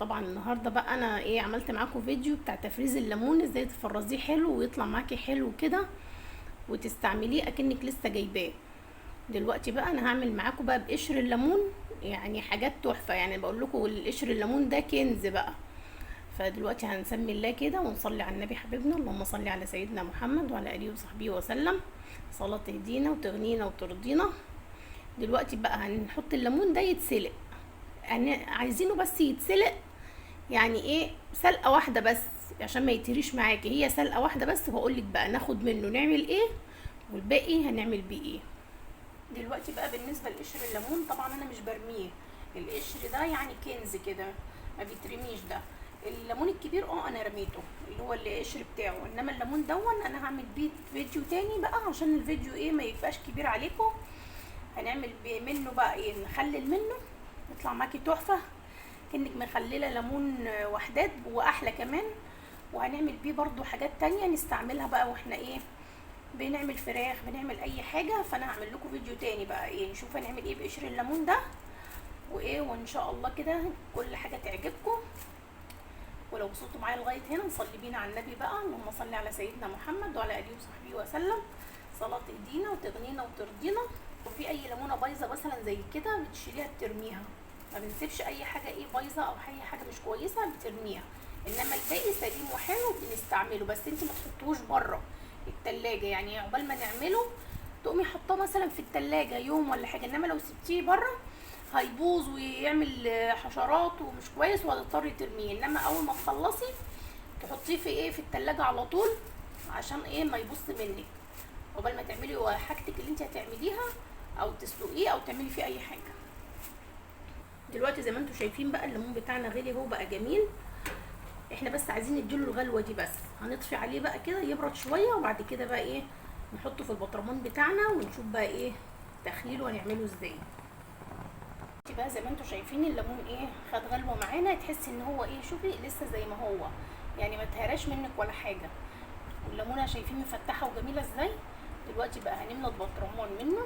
طبعا النهارده بقى انا ايه عملت معاكم فيديو بتاع تفريز الليمون، ازاي تفرزيه حلو ويطلع معاكي حلو كده وتستعمليه اكنك لسه جايباه. دلوقتي بقى انا هعمل معاكم بقى بقشر الليمون يعني حاجات تحفة، يعني بقول لكم القشر الليمون ده كنز بقى. فدلوقتي هنسمي الله كده ونصلي على النبي حبيبنا، اللهم صل على سيدنا محمد وعلى اله وصحبه وسلم، صلاة تهدينا وتغنينا وترضينا. دلوقتي بقى هنحط الليمون ده يتسلق، يعني عايزينه بس يتسلق، يعني ايه سلقه واحدة بس عشان ما يتهريش معاكي، هي سلقه واحدة بس. وهقولك بقى ناخد منه نعمل ايه والباقي هنعمل بيه ايه. دلوقتي بقى بالنسبة لقشر الليمون، طبعا انا مش برميه، القشر ده يعني كنز كده ما بيترميش. ده الليمون الكبير انا رميته اللي هو القشر بتاعه، انما الليمون دون انا هعمل بيه فيديو تاني بقى عشان الفيديو ايه ما يبقاش كبير عليكم. هنعمل منه بقى ايه، نخلل منه يطلع معاكي تحفة كأنك مخلله ليمون وحدات واحلى كمان. وهنعمل بيه برضو حاجات تانية نستعملها بقى واحنا ايه بنعمل فراخ، بنعمل اي حاجة. فانا هعمل لكم فيديو تاني بقى ايه نشوف هنعمل ايه بقشر الليمون ده وايه، وان شاء الله كده كل حاجة تعجبكم. ولو وصلتوا معايا لغاية هنا نصلي بينا على النبي بقى، اللهم صل على سيدنا محمد وعلى اله وصحبه وسلم، صلاة تهدينا وتغنينا وترضينا. وفي اي ليمونه بايظة مثلا زي كده بتشيليها بترميها، ما بنسيبش اي حاجة ايه بايظة او اي حاجة مش كويسة بترميها، انما الباقي سليم وحلو بنستعمله. بس انت ما تحطوش بره التلاجة، يعني عقبال ما نعمله تقومي حطاه مثلا في التلاجة يوم ولا حاجة، انما لو سبتيه بره هيبوظ ويعمل حشرات ومش كويس وهتضطري ترميه. انما اول ما تخلصي تحطيه في ايه في التلاجة على طول عشان ايه ما يبوظ منك، عقبال ما تعملي حاجتك اللي انت هتعمليها او تسلقيه او تعملي فيه اي حاجة. دلوقتي زي ما انتم شايفين بقى الليمون بتاعنا غلي اهو بقى جميل، احنا بس عايزين نديله الغلوه دي بس، هنطفي عليه بقى كده يبرد شوية، وبعد كده بقى ايه نحطه في البطرمان بتاعنا ونشوف بقى ايه تخليله هنعمله ازاي. بقى زي ما انتم شايفين الليمون ايه خد غلوه معانا، تحسي ان هو ايه شوفي لسه زي ما هو، يعني ما تهراش منك ولا حاجة. والليمونه شايفين مفتحة وجميلة ازاي. دلوقتي بقى هنملى البطرمان منه،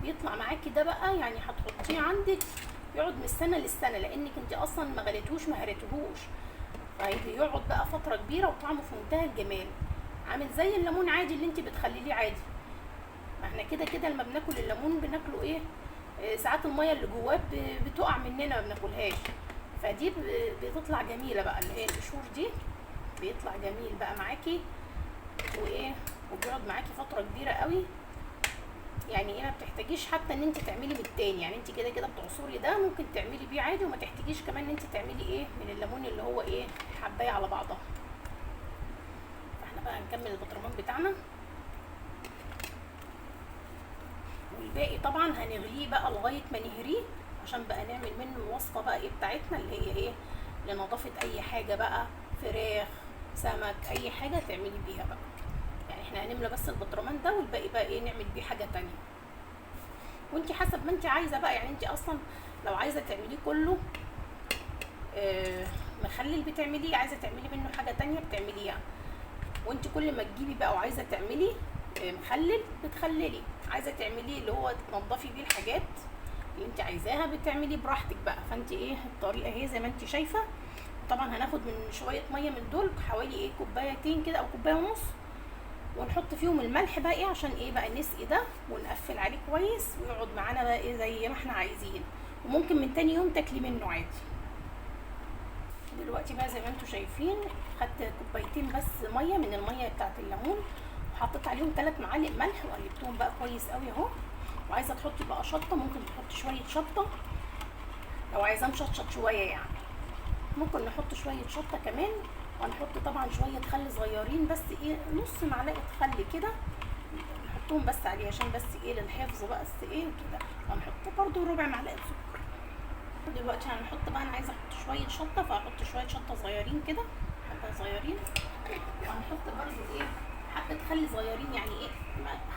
بيطلع معاكي ده بقى يعني هتحطيه عندك يقعد من السنة للسنة، لانك انت اصلا ما غليتهوش ما هريتهوش، فبيقعد بقى فترة كبيرة وطعمه في منتهى الجمال، عامل زي الليمون عادي اللي انت بتخليه عادي. ما احنا كده كده لما بناكل الليمون بناكله ايه ساعات المية اللي جواه بتقع مننا ما بناكلهاش، فدي بتطلع جميلة بقى اللي هي القشور دي بيطلع جميل بقى معاكي وايه، وبيقعد معاكي فترة كبيرة قوي. يعني ايه ما بتحتاجيش حتى ان انت تعملي من التاني، يعني انت كده كده بتعصري ده ممكن تعملي بيه عادي، وما تحتاجيش كمان ان انت تعملي ايه من الليمون اللي هو ايه حبايه على بعضها. فاحنا بقى هنكمل البطرمان بتاعنا، والباقي طبعا هنغليه بقى لغاية ما نهريه عشان بقى نعمل منه الوصفة بقى ايه بتاعتنا اللي هي ايه لنظافه اي حاجة بقى، فراخ سمك اي حاجة تعملي بيها بقى. يعني احنا هنملى بس البطرمان ده والباقي بقى ايه نعمل بيه حاجة تانية، وانت حسب ما انت عايزه بقى. يعني انت اصلا لو عايزه تعمليه كله مخلل بتعمليه، عايزه تعملي منه حاجة تانية بتعمليها، وانت كل ما تجيبي بقى وعايزه تعملي مخلل بتخللي، عايزه تعمليه اللي هو تنضفي بيه الحاجات اللي انت عايزاها بتعمليه براحتك بقى. فانت ايه الطريقة اهي زي ما انت شايفه. طبعا هناخد من شوية مية من دول حوالي ايه كوبايتين كده او كوباية ونص، ونحط فيهم الملح بقى ايه عشان ايه بقى نسقي ده ونقفل عليه كويس ويقعد معانا بقى ايه زي ما احنا عايزين، وممكن من تاني يوم تاكلي منه عادي. دلوقتي بقى زي ما انتم شايفين خدت كوبايتين بس مية من المية بتاعت الليمون، وحطيت عليهم 3 معالق ملح وقلبتهم بقى كويس قوي اهو. وعايزه تحطي بقى شطه ممكن تحطي شوية شطه لو عايزاه مشطشط شوية، يعني ممكن نحط شوية شطه كمان. وهنحط طبعا شوية خل صغيرين بس ايه نص معلقه خل كده نحطهم بس عليه عشان بس ايه للحفظ بس ايه كده. وهنحط برده ربع معلقه سكر. دلوقتي هنحط بقى، انا عايزه احط شوية شطه فهحط شوية شطه صغيرين كده حبه صغيرين، وهنحط برده ايه حبه خل صغيرين، يعني ايه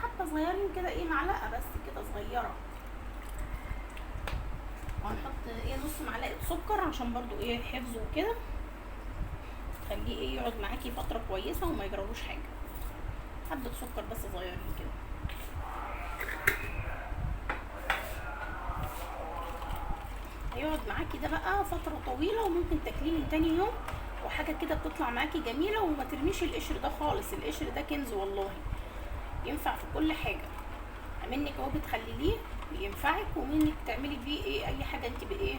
حبه صغيرين كده ايه معلقه بس كده صغيرة. وهنحط ايه نص معلقه سكر عشان برده ايه حفظه وكده، تخليه ايه يقعد معاكي فترة كويسة وما يجرالوش حاجة. حبه سكر بس صغيرين كده. هيقعد معاكي ده بقى فترة طويلة، وممكن تاكليه من تاني يوم، وحاجه كده بتطلع معاكي جميلة. وما ترميش القشر ده خالص، القشر ده كنز والله، ينفع في كل حاجة. منك اهو بتخلليه بينفعك، ومنك تعملي بيه ايه اي حاجة انت بايه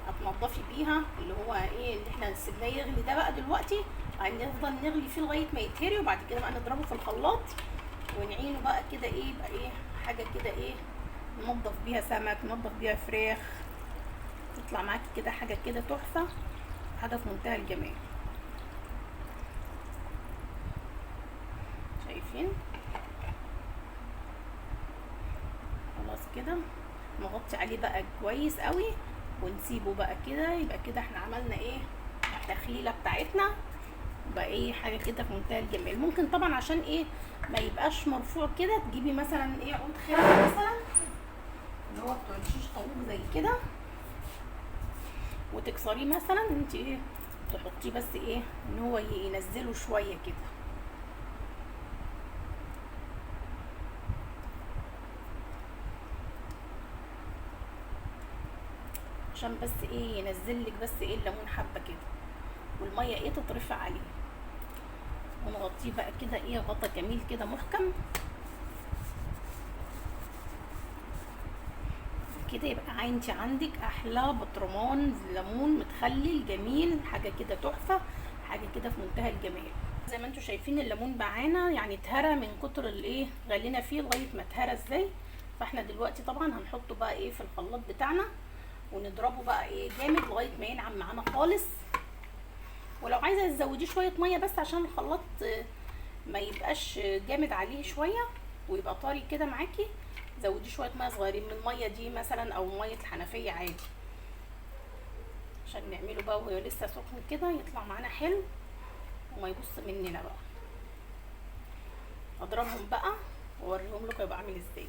هتنضفي بيها، اللي هو ايه اللي احنا سيبناه يغلي ده بقى. دلوقتي هنفضل نغلي فيه لغاية ما يتهري، وبعد كده بقى نضربه في الخلاط ونعينه بقى كده ايه، يبقى ايه حاجة كده ايه ننضف بيها سمك، ننضف بيها فراخ، تطلع معاكي كده حاجة كده تحفة، حاجة في منتهى الجمال. شايفين؟ خلاص كده نغطي عليه بقى كويس قوي ونسيبه بقى كده. يبقى كده احنا عملنا ايه التخليله بتاعتنا، بقى ايه حاجة كده في منتهى الجمال. ممكن طبعا عشان ايه ما يبقاش مرفوع كده تجيبي مثلا ايه عود خشب مثلا اللي هو بتوع الشيش طاووق زي كده، وتكسريه مثلا انت ايه تحطيه بس ايه ان هو ينزله شوية كده. عشان بس ايه ينزل لك بس ايه الليمون حبه كده، والمية ايه تترفع عليه، ونغطيه بقى كده ايه غطا جميل كده محكم كده. يبقى انت عندك احلى بطرمان ليمون متخلل جميل، حاجة كده تحفة، حاجة كده في منتهى الجمال. زي ما انتم شايفين الليمون معانا يعني اتهرى من كتر الايه غلينا فيه لغاية ما اتهرى ازاي. فاحنا دلوقتي طبعا هنحطه بقى ايه في الخلاط بتاعنا ونضربه بقى ايه جامد لغاية ما ينعم معانا خالص. ولو عايزه تزوديه شوية مية بس عشان الخلاط ما يبقاش جامد عليه شوية ويبقى طري كده معاكي، زوديه شوية مية صغيرين من المية دي مثلا او مية الحنفية عادي، عشان نعمله بقى وهو لسه سخن كده يطلع معانا حلو وما يبص مننا بقى. اضربهم بقى واوريهم لكم هيبقى عامل ازاي.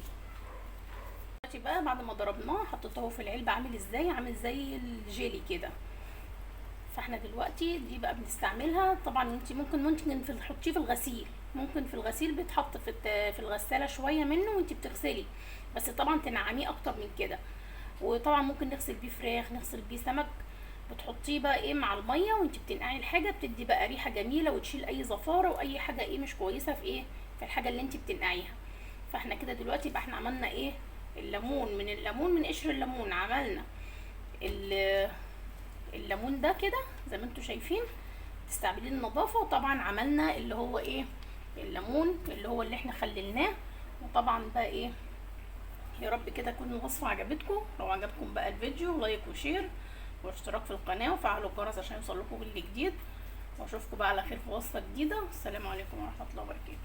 دلوقتي بقى بعد ما ضربناه حطيته في العلبة عامل ازاي، عامل زي الجيلي كده. فاحنا دلوقتي دي بقى بنستعملها. طبعا انت ممكن تحطيه في الغسيل، ممكن في الغسيل بيتحط في الغسالة شوية منه وانت بتغسلي، بس طبعا تنعميه اكتر من كده. وطبعا ممكن نغسل بيه فراخ، نغسل بيه سمك. بتحطيه بقى ايه مع المية وانت بتنقعي الحاجة، بتدي بقى ريحه جميلة وتشيل اي زفاره واي حاجة ايه مش كويسة في ايه في الحاجة اللي انت بتنقعيها. فاحنا كده دلوقتي بقى احنا عملنا ايه الليمون، من الليمون من قشر الليمون عملنا الليمون ده كده زي ما انتم شايفين، تستعملين النظافة. وطبعا عملنا اللي هو ايه الليمون اللي هو اللي احنا خللناه. وطبعا بقى ايه يا رب كده تكون الوصفة عجبتكم. لو عجبكم بقى الفيديو like و share واشتراك في القناة وفعلوا الجرس عشان يوصل لكم كل جديد. واشوفكم بقى على خير في وصفه جديدة. السلام عليكم ورحمة الله وبركاته.